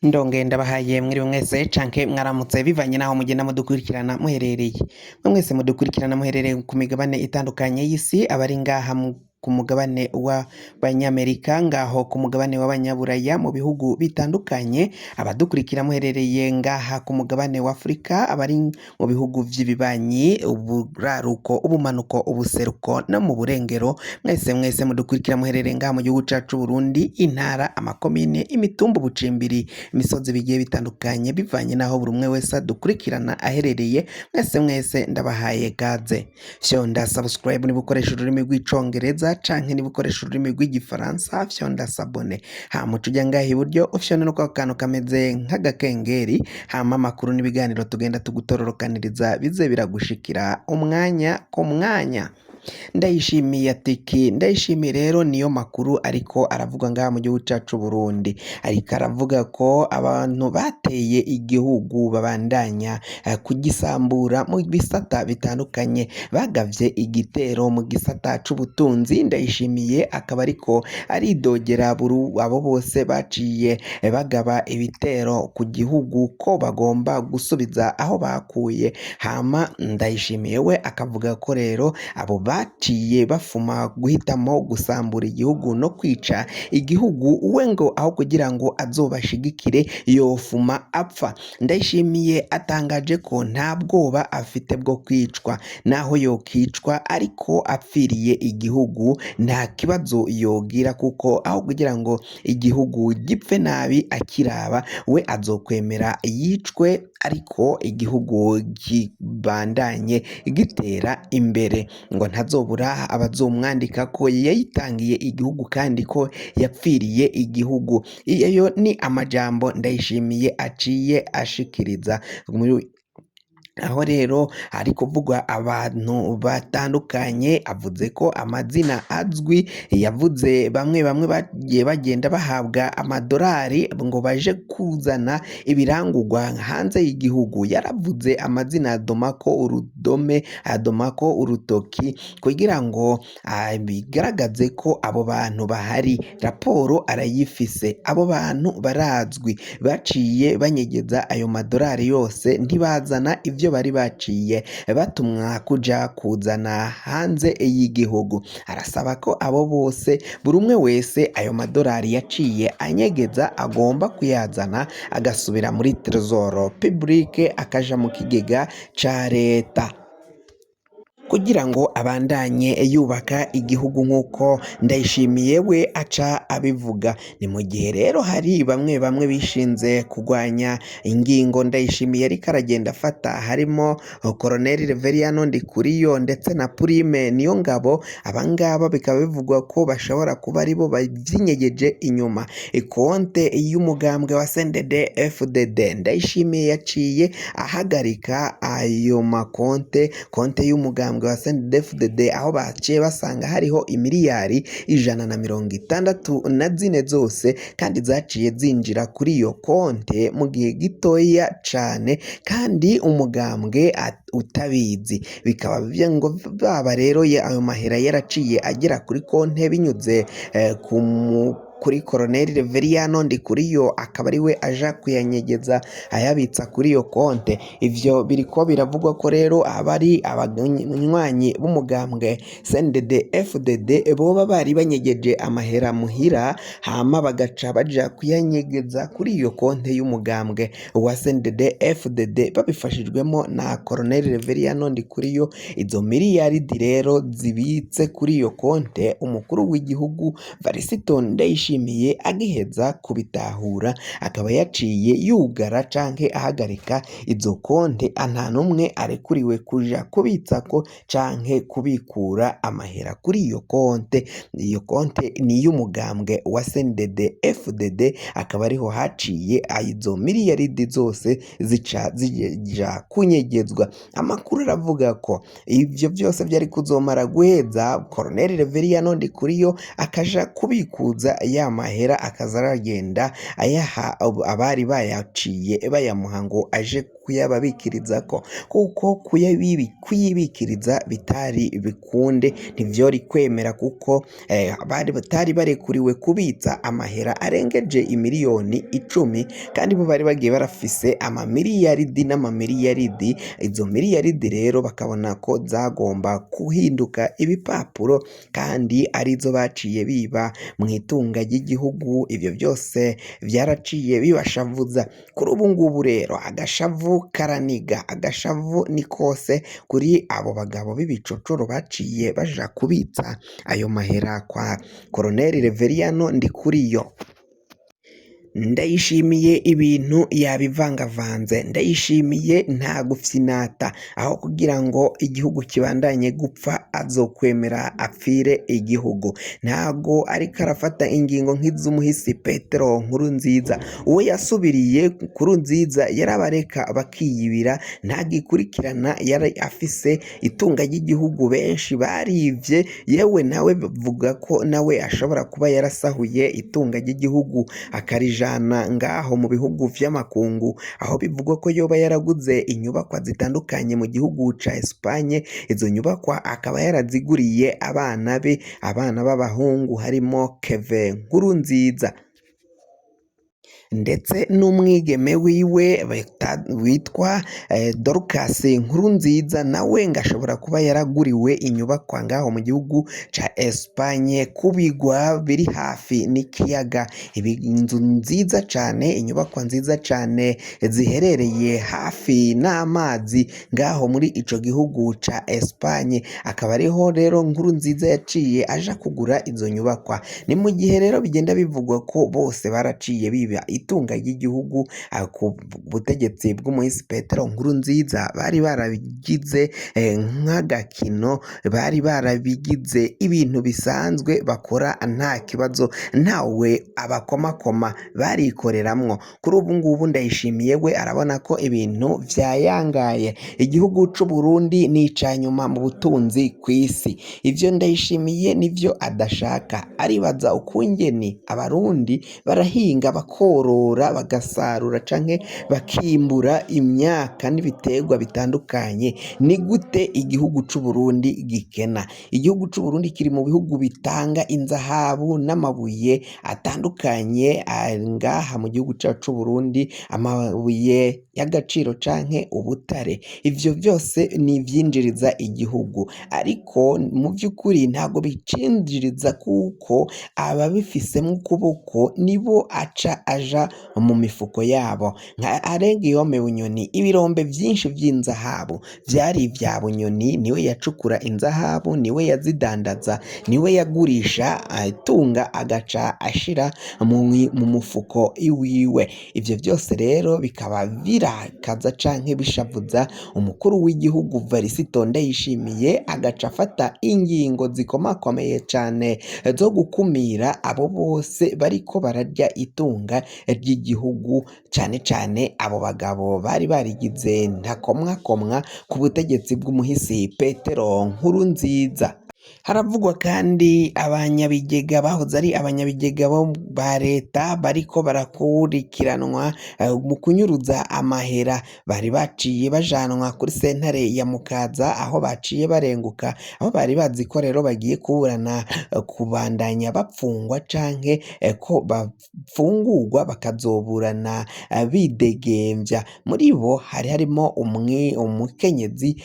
Ndongeye ndabahaye mwiriwe mwese canke mwaramutse bivanye naho mugenda mudukurikirana muherereye. Mwe mwese mudukurikirana muherereye ku migabane itandukanye y'isi, abari ngaha ku mugabane w'abanyamerika, ngaho ku mugabane w'abanyaburaya mu bihugu bitandukanye, abadukurikira muherereye ngaha ku mugabane wa Afurika, abari mu bihugu vy'ibibanyi, uburaruko, ubumanuko, ubuseruko no mu burengero, mwese mwese mudukurikira muherereye ngaha mu gihugu cacu Burundi, intara, amakomine, imitumba, ubucimbiri, imisozi bigiye bitandukanye bivanye n'aho buri umwe wese adukurikirana aherereye, mwese mwese ndabahaye kaze. Fyonda subscribe niba ukoresha ururimi rw'icongereza canke niba ukoresha ururimi rw'igifaransa, fyonda s'abonner, hama uca uja ngaha iburyo ufyonde no kwako kantu kameze nk'agakengeri, hama amakuru n'ibiganiro tugenda tugutororokaniriza bize biragushikira umwanya ku mwanya. Ndayishimiye atiki ndayishimiye rero niyo makuru ariko aravuga ngaha mu gihugu cacu Burundi, ariko aravuga ko abantu bateye igihugu babandanya kugisambura mu bisata bitandukanye, bagavye igitero mu gisata c'ubutunzi. Ndayishimiye akaba ariko aridogera buru abo bose baciye bagaba ibitero ku gihugu ko bagomba gusubiza aho bakuye. Hama Ndayishimiye we akavuga ko rero abo baciye bafuma guhitamo gusambura igihugu no kwica igihugu, we ngo aho kugira ngo azobashigikire yofuma apfa. Ndayishimiye atangaje ko nta bwoba afite bwo kwicwa, naho yokicwa ariko apfiriye igihugu nta kibazo yogira, kuko aho kugira ngo igihugu gipfe nabi akiraba, we azokwemera yicwe ariko igihugu kibandanye gitera imbere. Ngo ntazobura abazomwandika ko yayitangiye igihugu kandi ko yapfiriye igihugu. Iyo ni amajambo Ndayishimiye aciye ashikiriza muri aho rero hari kuvugwa abantu batandukanye, avuze ko amazina azwi, yavuze bamwe bamwe bagiye bagenda bahabwa amadorari ngo baje kuzana ibirangurwa hanze y'igihugu. Yaravuze amazina adomako urudome, adomako urutoki kugira ngo bigaragaze ko abo bantu bahari. Raporo arayifise, abo bantu barazwi, baciye banyegeza ayo madorari yose ntibazana ivyo bari baciye batumwa kuja kuzana hanze y'igihugu. Arasaba ko abo bose, buri umwe wese ayo madorari yaciye anyegeza agomba kuyazana agasubira muri trésor public, akaja mu kigega ca leta kugira ngo abandanye yubaka igihugu nk'uko Ndayishimiye we aca abivuga. Ni mu gihe rero hari bamwe bamwe bishinze kurwanya ingingo Ndayishimiye ariko aragenda afata, harimo Colonel Reveriyano Ndikuriyo ndetse na Prime Niyongabo. Abangaba bikaba bivugwa ko bashobora kuba aribo bavyinyegeje inyuma. Ikonte y'umugambwe wa CNDD FDD, Ndayishimiye yaciye ahagarika ayo makonte, konte y'umugambwe wa CNDD-FDD, aho baciye basanga hariho imiliyari 164 zose, kandi zaciye zinjira kuri iyo konte mu gihe gitoya cane kandi umugambwe utabizi. Bikaba ngo baba rero ayo mahera yaraciye agera kuri konte binyuze ku kuri Colonel Reveriyano Ndikuriyo, akaba ariwe aja kuyanyegeza ayabitsa kuri iyo konte. Ivyo biriko biravugwa ko rero abari abanywanyi b'umugambwe CNDD FDD boba bari banyegeje amahera muhira, hama bagaca baja kuyanyegeza kuri iyo konte y'umugambwe wa CNDD FDD babifashijwemo na Colonel Reveriyano Ndikuriyo. Izo miliyaridi rero zibitse kuri iyo konte, umukuru w'igihugu Varisito Ndayishimiye agiheza kubitahura akaba yaciye yugara canke ahagarika izo konte, nta n'umwe arekuriwe kuja kubitsako canke kubikura amahera kuri iyo konte. Iyo konte ni iy'umugambwe wa CNDD FDD, akaba ariho haciye izo miliyaridi zose zica zija kunyegezwa. Amakuru aravuga ko ivyo vyose vyari kuzomara guheza Colonel Reveriyano Ndikuriyo akaja kubikuza ya ya mahera akaza aragenda ayaha abari bayaciye bayamuha ngo aje kuyababikirizako, kuko kuyibikiriza bitari bikunde, ntivyori kwemera kuko bari batari barekuriwe kubitsa amahera arengeje imiliyoni 10, kandi bo bari bagiye barafise amamiliyaridi n'amamiliyaridi. Izo miliyaridi rero bakabona ko zagomba guhinduka ibipapuro kandi arizo baciye biba mu itunga ry'igihugu. Ivyo byose vyaraciye bibashavuza. Kuri ubu ngubu rero agashavu karaniga, agashavu ni kose kuri abo bagabo b'ibicocoro baciye baja kubitsa ayo mahera kwa Koloneli Reveriyano Ndikuriyo. Ndayishimiye ibintu yabivangavanze, Ndayishimiye nta gufyinata, aho kugira ngo igihugu kibandanye gupfa azokwemera apfire igihugu. Ntago ariko arafata ingingo nk'iz'umuhisi Petero Nkurunziza, uwo yasubiriye Nkurunziza yarabareka bakiyibira, ntagikurikirana, yari afise itunga ry'igihugu benshi barivye, yewe nawe bavuga ko nawe ashobora kuba yarasahuye itunga ry'igihugu akarijana ngaho mu bihugu vy'amakungu, aho bivugwa ko yoba yaraguze inyubakwa zitandukanye mu gihugu ca Espagne. Izo nyubakwa akaba yaraziguriye abana be, abana b'abahungu harimo Keve Nkurunziza ndetse n'umwigeme wiwe witwa Dorcas Nkurunziza, nawe ngo ashobora kuba yaraguriwe inyubakwa ngaho mu gihugu ca Espagne ku bigwa biri hafi n'ikiyaga. Inzu nziza cane, inyubakwa nziza cane ziherereye hafi n'amazi ngaho muri ico gihugu ca Espagne, akaba ariho rero Nkurunziza yaciye aja kugura izo nyubakwa. Ni mu gihe rero bigenda bivugwa ko bose baraciye biba itunga ry'igihugu ku butegetsi bw'umuhisi Petero Nkurunziza, bari barabigize nk'agakino, bari barabigize ibintu bisanzwe bakora nta kibazo, ntawe abakomakoma, barikoreramwo. Kuri ubu ngubu Ndayishimiye we arabona ko ibintu vyayangaye. Igihugu c'u Burundi ni ica nyuma mu butunzi kw'isi. Ivyo Ndayishimiye nivyo adashaka, aribaza ukungene abarundi barahinga bakorora bagasarura canke bakimbura imyaka n'ibiterwa bitandukanye. Ni gute igihugu c'u Burundi gikena? Igihugu c'u Burundi kiri mu bihugu bitanga inzahabu n'amabuye atandukanye ngaha mu gihugu cacu c'u Burundi, amabuye y'agaciro canke ubutare. Ivyo vyose ni ivyinjiriza igihugu, ariko mu vy'ukuri ntabwo bicinjiriza kuko ababifisemwo ukuboko nibo aca aja mu mifuko yabo. Nka Alain Guillaume Bunyoni, ibirombe vyinshi vy'inzahabu vyari ivya Bunyoni, niwe yacukura inzahabu, niwe yazidandaza, niwe yagurisha itunga agaca ashira mu mufuko iwiwe. Ivyo vyose rero bikaba birakaza canke bishavuza umukuru w'igihugu Varisito Ndayishimiye, agaca afata ingingo zikomakomeye cane zo gukumira abo bose bariko bararya itunga ry'igihugu, cane cane abo bagabo bari barigize ntakomwakomwa ku butegetsi bw'umuhisi Petero Nkurunziza. Haravugwa kandi abanyabigega bahoze ari abanyabigega ba leta bariko barakurikiranwa mu kunyuruza amahera, bari baciye bajanwa kuri sentare ya Mukaza, aho baciye barenguka, aho bari bazi ko rero bagiye kuburana kubandanya bapfungwa canke ko bafungurwa bakazoburana bidegemvya. Muri bo hari harimo umukenyezi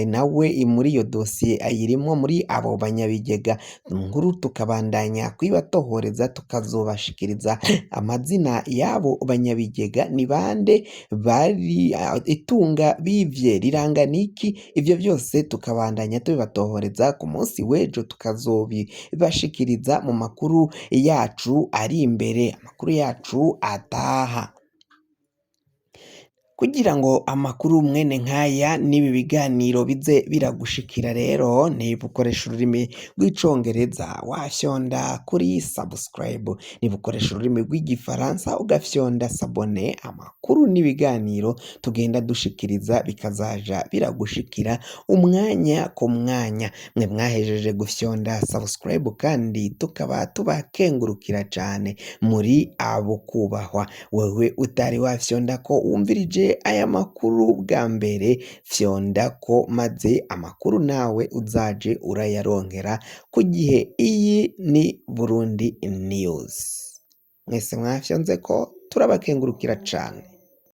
nawe muri iyo dosiye ayirimwo muri abo banyabigega. Inkuru tukabandanya kuyibatohoreza, tukazobashikiriza amazina y'abo banyabigega, ni bande, bari itunga bivye riranga niki? Ivyo vyose tukabandanya tubibatohoreza ku munsi w'ejo, tukazobibashikiriza mu makuru yacu ari imbere, amakuru yacu ataha. Kugira ngo amakuru mwene nkaya n'ibi biganiro bize biragushikira rero, niba ukoresha ururimi rw'icongereza wafyonda kuri subscribe, niba ukoresha ururimi rw'igifaransa ugafyonda s'abonner, amakuru amakuru n'ibiganiro tugenda dushikiriza bikazaja biragushikira umwanya ku mwanya. Mwe mwahejeje gufyonda subscribe kandi tukaba tubakengurukira cane muri abo kubahwa. Wewe utari wafyonda ko wumvirije aya makuru bwa mbere, fyonda ko maze amakuru nawe uzaje urayaronkera ku gihe. Iyi ni Burundi News. Mwese mwafyonze ko turabakengurukira cane.